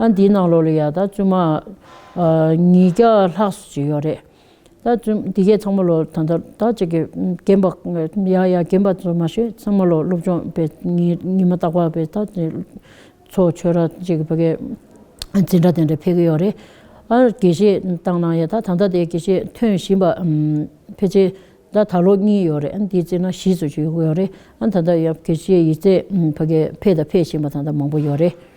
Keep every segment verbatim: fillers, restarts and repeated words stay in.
ཨ་འདིའི་ནང་ལོགས་ལ་ཡ་ད་བཙུན་མ་ཨ་ཉིས་བརྒྱ་ལྷག་ཙམ་ཅིག་ཡོད་རེད། ད་བཙུན་འདི་གས་ཚང་མ་ལོ་ད་ད་ད་ཅིག་གི་རྒན་པ་ཡ་ཡ་རྒན་པ་ཚོ་མ་ཤོད་ཚང་མ་ལོ་སློབ་སྦྱོང་པའི་ཉི་ཉི་མ་རྟག་པར་པའི་ད་ཚོགས་ཆོས་ར་ཅིག་ཕ་གི་འཛིན་གྲྭ་དེ་འདྲ་ཕེབས་ཀྱི་ཡོད་རེད། ཨ་དགེ་བཤེས་བཏང་གནང་ཡ་ད་ད་ལྟ་དེ་དགེ་བཤེས་ཐོན་བཞིན་པ་ཨམ་ཕལ་ཆེར་ད་ད་ལོ་གཉིས་ཡོད་རེད། ཨ་འདི་བརྩིས་ན་བཞི་ཙམ་ཅིག་ཡོད་ཀྱི་ཡོད་རེད། ཨ་ད་ལྟ་ཡ་དགེ་བཤེས་ཡིག་ཚད་ཨམ་ཕ་གི་ཕེབས་དང་ཕེབས་བཞིན་པ་ད་ལྟ་མང་པོ་ཡོད་རེད།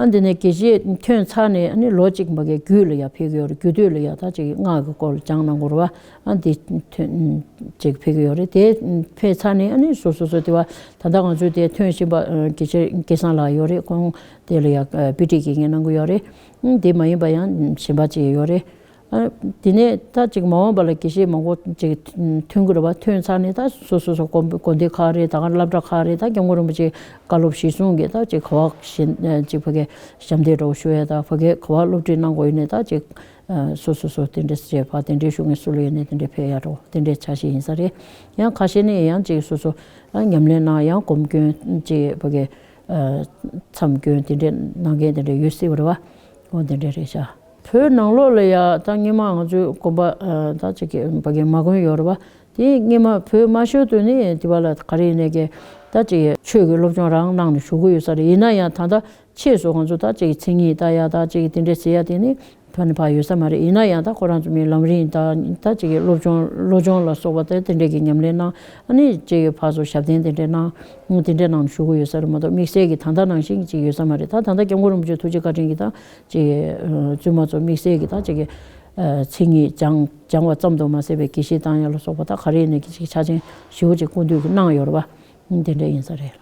ཨ་འདི་ནས་དགེ་བཤེས་ཐོན་ཚར་ནས་ཨ་ནི་ལོ་གཅིག་མ་གི་རྒྱུད་ལ་ཡ་ཕེབས་ཀྱི་ཡོད་རེད། རྒྱུད་སྟོད་ལ་ཡ་ད་ཅིག་སྔགས་ཀྱི་སྐོར་ལ་སྦྱང་གནང་དགོས་རེད་བ། ཨ་འདི་ཐོན་ཅིག་ཕེབས་ཀྱི་ཡོད་རེད། དེ་ཕེབས་ཚར་ནས་ཨ་ནི་སོ་སོ་སོ་དེ་བ་ད་ལྟ་ང་ཚོའི་དེ་ཐོན་བཞིན་པ་ཨ་དགེ་བཤེས་སྐལ་བཟང་ལགས་ཡོད་རེད། ཁོང་དེ་ལ་ཡ་ཨ་དཔེ་ཁྲིད་དགེ་རྒན་གནང་གི་ཡོད་རེད། ཨ་དེ་མ་ཡིན་པ་ཡང་གཞན་པ་ཅིག་ཡོད་རེད། ཨ་དེ་ནས་ད་ཅིག་མ་འོངས་པ་ལ་དགེ་བཤེས་མང་པོ་ཅིག་ཐོན་གྱི་རེད་བ། ཐོན་ཚར་ནས་ད་སོ་སོ་སོ་དགོན་དགོན་སྡེ་ཁག་རེད། ད་ག་སློབ་གྲྭ་ཁག་རེད། ད་སྐྱབས་མགོན་རིན་པོ་ཆེ་བཀའ་སློབ་གཞིར་བཟུང་གིས་ད་ཅིག་ག་བ་གཞན་ཅིག་ཕ་གི་ཞབས་འདེགས་འདྲ་བོ་ཞུ་ཡ་ད་ཕ་གི་ག་བ་སློབ་ཁྲིད་གནང་དགོས་ཡོད་ནས་ད་ཅིག་ཨ་སོ་སོ་སོ་དེ་འདྲས་བྱས་ཕ་དེ་འདྲས་ཞུ་མཁན་སུ་ལ་ཡོད་ནས་དེ་འདྲས་ཕེབས་ཡ་འགྲོ་དེ་འདྲས་ཆ་ཤས་ཡིན་ས་རེད། ཡང་ཁ་ཤས་ནས་ཡང་ཅིག་སོ་སོ་ཨ་ཉམས་ལེན་གནང་ཡང་སྒོམ་སྐྱོན་ཅིག་ཕ་གི་ཨ་མཚམས་སྐྱོན་དེ་འདྲས་གནང་མཁན་དེ་འདྲས་ཡོད་སྲིད་པ་རེད་བ། འོ་དེ་འདྲས་རེད་ཤག་བོད་ནང་ལོགས་ལ་ཡ་ད་སྔོན་མ་ང་ཚོའི་དགོན་པ་ཨ་ད་ཅིག་གི་ཕ་གི་མ་དགོན་ཡོད་རེད་བ། དེ་སྔོན་མ་བོད་མ་ཤོར་དུས་ནས་དེ་བ་ལ་ག་རེ་ཡིན་ནས་ཀྱི་ད་ཅིག་ཆོས་ཀྱི་སློབ་སྦྱོང་རང་གནང་ནས་བཞུགས་ཀྱི་ཡོད་ས་རེད། ཡིན་ན་ཡང་ད་ལྟ་ཕྱིས་སུ་ང་ཚོ་ད་ཅིག་མཚན་ཉིད་ལྟ་ཡ་ད་ཅིག་དེ་འདྲས་ཟེར་ཡ་དེ་ནི་ཕ་ནི་ཕ་ཡོད་ས་མ་རེད། ཡིན་ན་ཡང་ད་ཁོ་རང་ཚོ་མི་ལམ་རིམ་ད་ད་ཅིག་སློབ་སྦྱོང་བློ་སྦྱོང་ལ་སོགས་པ་དེ་དེ་འདྲས་ཀྱི་ཉམས་ལེན་གནང་ཨ་ནི་ཅིག་ཕར་ཚུར་ཞབས་བརྟན་དེ་འདྲས་གནང་དེ་འདྲས་གནང་ནས་བཞུགས་ཀྱི་ཡོད་ས་རེད་མ་གཏོགས་དམིགས་བསལ་གྱི་ད་ལྟ་ནང་བཞིན་ཅིག་ཡོད་ས་མ་རེད། ད་ད་ལྟ་སྐྱབས་མགོན་རིན་པོ་ཆེ་ཐུགས་རྗེ་བཀའ་དྲིན་གྱིས་ད་ཅིག་བཙུན་མ་ཚོ་དམིགས་བསལ་གྱི་ད་ཅིག་གི་མཚན་ཉིད་སྦྱང་སྦྱང་བ་ཙམ་དུ་མ་ཟད་པའི་དགེ་བཤེས་བཏང་ཡ་ལ་སོགས་པ་ད་ག་རེ་ཡིན་ནའི་གི་ཅིག་ཆ་རྐྱེན་ཞེ་པོ་ཅིག་སྐུ་མདུན་གྱིས་གནང་ཡོད་རེད་བ། དེ་འདྲ་ཡིན་ས་རེད།